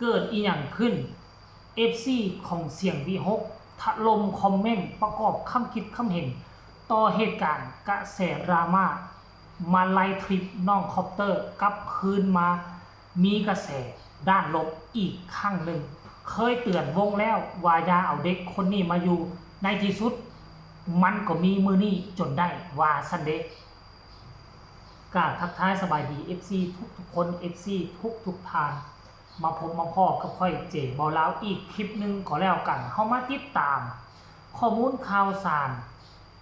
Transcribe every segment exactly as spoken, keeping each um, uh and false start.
เกิดอีหยังขึ้น เอฟซี ของเสียงวิหกถล่มคอมเมนต์ประกอบคำคิดคำเห็น ต่อเหตุการณ์กระแสดราม่ามาลัยทริปน้องคอปเตอร์กลับคืนมามีกระแสด้านลบอีกครั้งหนึ่ง เคยเตือนวงแล้วว่าอย่าเอาเด็กคนนี้มาอยู่ ในที่สุดมันก็มีมื้อนี้จนได้ว่าซั้นเด้ กราบทักทายสบายดี เอฟซี ทุกๆคน เอฟซี ทุกๆท่าน มาพบมาพ้อกับข้อยเจบ่าวลาวอีกคลิปหนึ่งก็แล้วกัน เฮามาติดตามข้อมูลข่าวสาร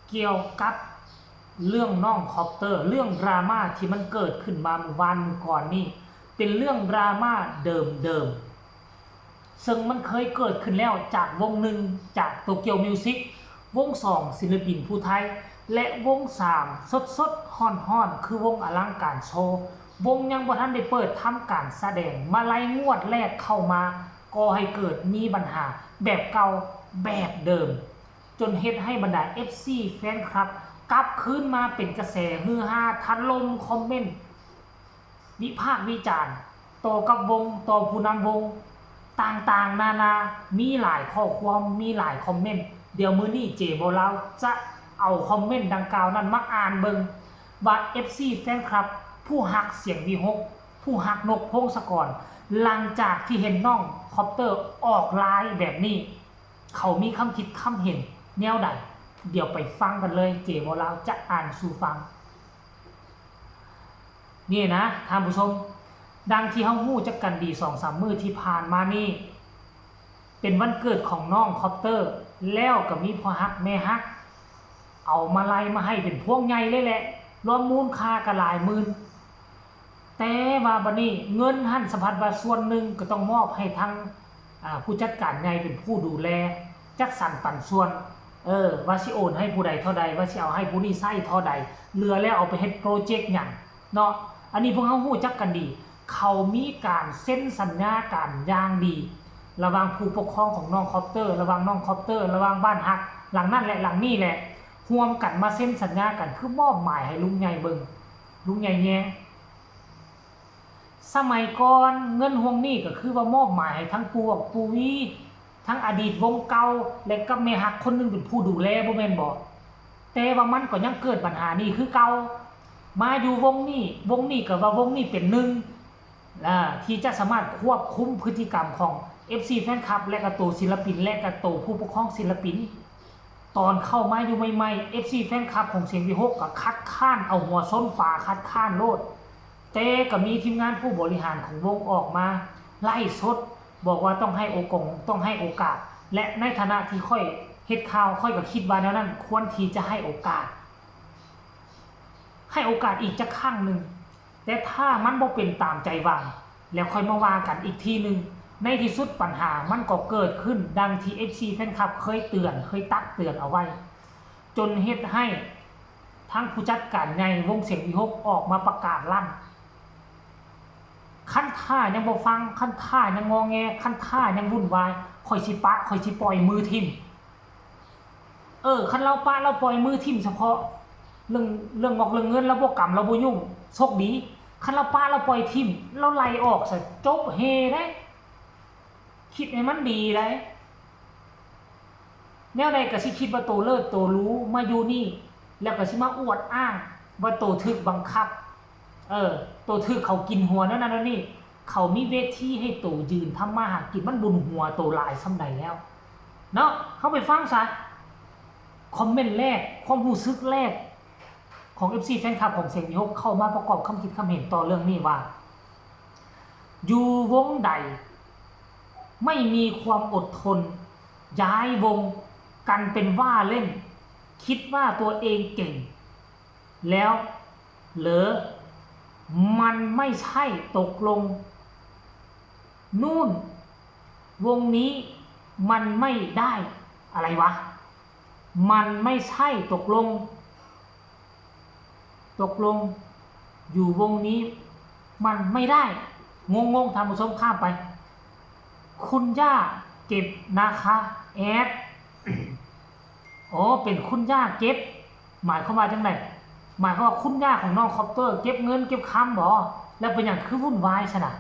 เกี่ยวกับเรื่องน้องคอปเตอร์ เรื่องดราม่าที่มันเกิดขึ้นมาเมื่อวานเมื่อก่อนนี่ เป็นเรื่องดราม่าเดิมๆ ซึ่งมันเคยเกิดขึ้นแล้วจากวงหนึ่งจากโตเกียวมิวสิก วงสองศิลปินผู้ไทย และวงสามสดๆฮ้อนๆคือวงอลังการโชว์ วงยังบ่ทันได้เปิดทำการแสดง มาลัยงวดแรกเข้ามาก่อให้เกิดมีปัญหาแบบเก่าแบบเดิม จนเฮ็ดให้บรรดา เอฟซี แฟนคลับ กลับคืนมาเป็นกระแสฮือฮาถล่มคอมเมนต์ วิพากษ์วิจารณ์ต่อกับวง ต่อผู้นำวง ต่างๆนานา มีหลายข้อความ มีหลายคอมเมนต์ เดี๋ยวมื้อนี้เจบ่าวลาวจะเอาคอมเมนต์ดังกล่าวนั้นมาอ่านเบิ่ง ว่า เอฟซี แฟนคลับ ผู้ฮักเสียงวิหก ผู้ฮักนกพงศกร หลังจากที่เห็นน้องคอปเตอร์ออกไลน์แบบนี้ เขามีคำคิดคำเห็นแนวใด เดี๋ยวไปฟังกันเลย เจบ่าวลาวจะอ่านสู่ฟัง นี่นะท่านผู้ชม ดังที่เฮาฮู้จักกันดีสองสามมื้อที่ผ่านมานี่ เป็นวันเกิดของน้องคอปเตอร์ แล้วก็มีพ่อฮักแม่ฮัก เอามาลัยมาให้เป็นพวงใหญ่เลยแหละ รวมมูลค่าก็หลายหมื่น แต่ว่าบัดนี้เงินหั่นสะพัดว่าส่วนหนึ่งก็ต้องมอบให้ทาง อ่า ผู้จัดการใหญ่เป็นผู้ดูแล จัดสรรปันส่วน เออ ว่าสิโอนให้ผู้ใดเท่าใด ว่าสิเอาให้ผู้นี้ใช้เท่าใด เหลือแล้วเอาไปเฮ็ดโปรเจกต์หยังเนาะ อันนี้พวกเฮาฮู้จักกันดี เขามีการเซ็นสัญญาการอย่างดี ระหว่างผู้ปกครองของน้องคอปเตอร์ ระหว่างน้องคอปเตอร์ ระหว่างบ้านฮักหลังนั้นและหลังนี้แหละ ร่วมกันมาเซ็นสัญญากัน คือมอบหมายให้ลุงใหญ่เบิ่ง ลุงใหญ่แยง สมัยก่อนเงินห่วงนี้ก็คือว่ามอบหมายให้ทั้งปู่ปู่วี ทั้งอดีตวงเก่า และกับแม่ฮักคนหนึ่งเป็นผู้ดูแล บ่แม่นบ่ แต่ว่ามันก็ยังเกิดปัญหานี้คือเก่า มาอยู่วงนี้ วงนี้ก็ว่าวงนี้เป็นหนึ่ง อ่า ที่จะสามารถควบคุมพฤติกรรมของ เอฟซี แฟนคลับ และก็ตัวศิลปิน และก็ตัวผู้ปกครองศิลปิน ตอนเข้ามาอยู่ใหม่ๆ เอฟซี แฟนคลับของเสียงวิหกก็คัดค้านเอาหัวชนฝาคัดค้านโลด แต่ก็มีทีมงานผู้บริหารของวงออกมาไลฟ์สด บอกว่าต้องให้โอกงต้องให้โอกาส และในฐานะที่ข้อยเฮ็ดข่าว ข้อยก็คิดว่าแนวนั้นควรที่จะให้โอกาส ให้โอกาสอีกจักครั้งหนึ่ง แต่ถ้ามันบ่เป็นตามใจหวัง แล้วค่อยมาว่ากันอีกทีหนึ่ง ในที่สุดปัญหามันก็เกิดขึ้นดังที่ เอฟซี แฟนคลับเคยเตือน เคยตักเตือนเอาไว้ จนเฮ็ดให้ทางผู้จัดการใหญ่วงเสียงวิหกออกมาประกาศลั่น คันถ้ายังบ่ฟัง คันถ้ายังงอแง คันถ้ายังวุ่นวาย ข้อยสิปะ ข้อยสิปล่อยมือถิ่ม เออ คันลาวปะลาวปล่อยมือถิ่มเฉพาะ เรื่อง เรื่องงอกเรื่องเงินลาวบ่กำลาวบ่ยุ่ง โชคดี คันลาวปะลาวปล่อยถิ่ม ลาวไล่ออกซะ จบเฮเด้ คิดให้มันดีเด้ แนวใดก็สิคิดว่าโตเลิศโตหรู มาอยู่นี่ แล้วก็สิมาอวดอ้างว่าโตถูกบังคับ เออ โตถูกเขากินหัวแนวนั้นแนวนี้ เขามีเวทีให้โตยืนทำมาหากิน มันบุญหัวโตหลายส่ำใดแล้ว เนาะ เฮาไปฟังซะ คอมเมนต์แรก ความรู้สึกแรกของ เอฟซี แฟนคลับของเสียงวิหกเข้ามาประกอบคำคิดคำเห็นต่อเรื่องนี้ว่า อยู่วงใดไม่มีความอดทน ย้ายวงกันเป็นว่าเล่น คิดว่าตัวเองเก่ง แล้วเหรอ มันไม่ใช่ ตกลงนู่น วงนี้มันไม่ได้ อะไรวะ มันไม่ใช่ ตกลง ตกลง อยู่วงนี้มันไม่ได้ งงๆ ท่านผู้ชมข้ามไป คุณย่าเก็บนะคะ แอด อ๋อ เป็นคุณย่าเก็บ หมายความว่าจังได หมายความว่าคุณย่าของน้องคอปเตอร์ เก็บเงินเก็บคำบ่ แล้วเป็นหยังคือวุ่นวายซะนะ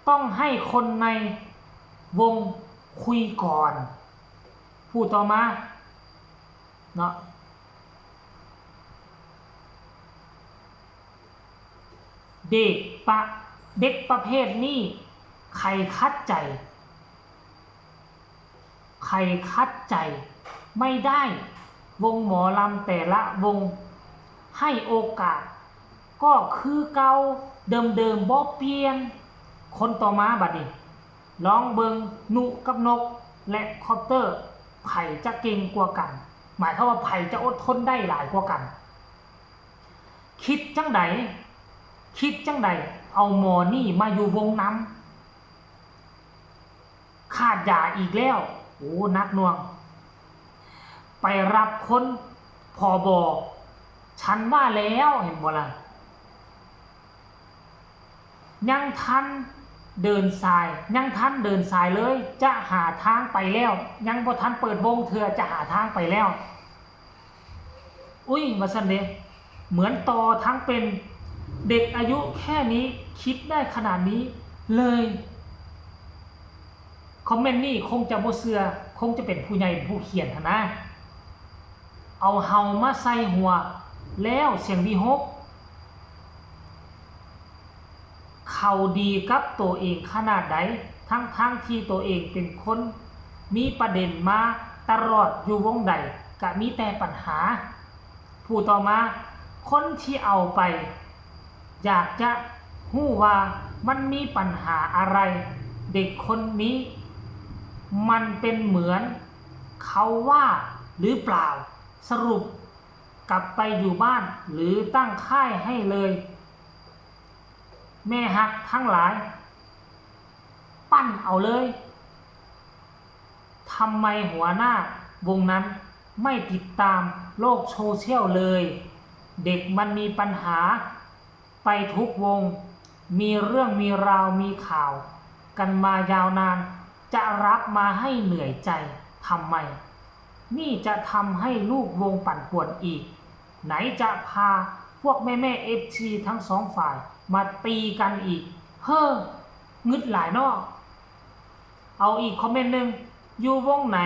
ต้องให้คนในวงคุยก่อน ผู้ต่อมาเนาะ เด็กปะ เด็กประเภทนี้ ใครขัดใจ ใครขัดใจไม่ได้ วงหมอลำแต่ละวง ให้โอกาส ก็คือเก่า เดิมๆ บ่เปลี่ยน คนต่อมาบัดนี้ ลองเบิ่งนุกับนก และคอปเตอร์ ไผจะเก่งกว่ากัน หมายความว่าไผจะอดทนได้หลายกว่ากัน คิดจั่งใด คิดจั่งใด เอาหมอนี่มาอยู่วงนำ ขาดยาอีกแล้ว โอ้ หนักหน่วง ไปรับคน ผบ. ฉันว่าแล้ว เห็นบ่ล่ะ ยังทันเดินสาย ยังทันเดินสายเลย จะหาทางไปแล้ว ยังบ่ทันเปิดวงเทื่อ จะหาทางไปแล้ว อุ้ย ว่าซั่นเด้ เหมือนต่อทั้งเป็น เด็กอายุแค่นี้คิดได้ขนาดนี้เลย คอมเมนต์นี่คงจะบ่เชื่อ คงจะเป็นผู้ใหญ่ผู้เขียนหั้นนะ เอาเฮามาใส่หัว แล้วเสียงวิหก เขาดีกับตัวเองขนาดใด ทั้งๆ ที่ตัวเองเป็นคนมีประเด็นมาตลอด อยู่วงใดก็มีแต่ปัญหา ผู้ต่อมา คนที่เอาไป อยากจะฮู้ว่ามันมีปัญหาอะไร เด็กคนนี้ มันเป็นเหมือนเขาว่าหรือเปล่า สรุปกลับไปอยู่บ้าน หรือตั้งค่ายให้เลย แม่ฮักทั้งหลาย ปั้นเอาเลย ทำไมหัวหน้าวงนั้นไม่ติดตามโลกโซเชียลเลย เด็กมันมีปัญหาไปทุกวง มีเรื่องมีราวมีข่าวกันมายาวนาน จะรับมาให้เหนื่อยใจทำไม นี่จะทำให้ลูกวงปั่นป่วนอีก ไหนจะพาพวกแม่ๆ เอฟซี ทั้งสองฝ่ายมาตีกันอีก เฮ้อ งึดหลายเนาะ เอาอีกคอมเมนต์หนึ่ง อยู่วงไหน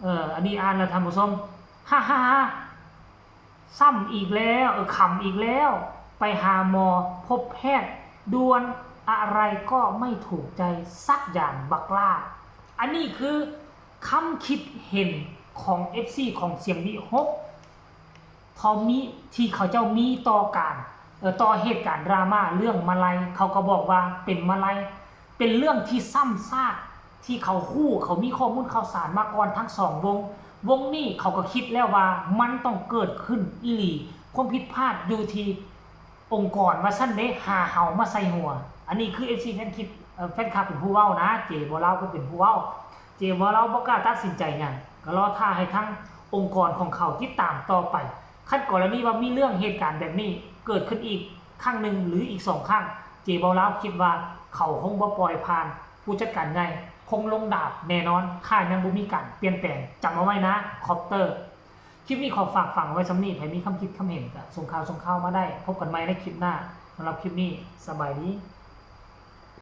เออ อันนี้อ่านแล้วท่านผู้ชม ฮ่าฮ่าฮ่า ซ้ำอีกแล้ว เออ ขำอีกแล้ว ไปหาหมอ พบแพทย์ด่วน อะไรก็ไม่ถูกใจสักอย่าง บักหล้า อันนี้คือคำคิดเห็นของ เอฟซี ของเสียงวิหก เขามี ที่เขาเจ้ามีต่อการ เอ่อ ต่อเหตุการณ์ดราม่าเรื่องมาลัย เขาก็บอกว่าเป็นมาลัย เป็นเรื่องที่ซ้ำซาก ที่เขาฮู้ เขามีข้อมูลข่าวสารมาก่อนทั้งสองวง วงนี้เขาก็คิดแล้วว่ามันต้องเกิดขึ้นอีหลี ความผิดพลาดอยู่ที่องค์กร ว่าซั่นเด้ หาเฮามาใส่หัว อันนี้คือ เอฟซี แฟนคลับ เอ่อ แฟนคลับเป็นผู้เว้านะ เจบ่าวลาวก็เป็นผู้เว้า เจบ่าวลาวบ่กล้าตัดสินใจหยัง ก็รอท่าให้ทางองค์กรของเขาติดตามต่อไป คันกรณีว่ามีเรื่องเหตุการณ์แบบนี้เกิดขึ้นอีกครั้งหนึ่งหรืออีกสองครั้ง เจบ่าวลาวคิดว่าเขาคงบ่ปล่อยผ่าน ผู้จัดการใหญ่คงลงดาบแน่นอน ถ้ายังบ่มีการเปลี่ยนแปลง จำเอาไว้นะ คอปเตอร์ คลิปนี้ขอฝากฝังไว้ส่ำนี้ ไผมีคำคิดคำเห็นก็ส่งข่าวส่งข่าวมาได้ พบกันใหม่ในคลิปหน้า สำหรับคลิปนี้ สบายดี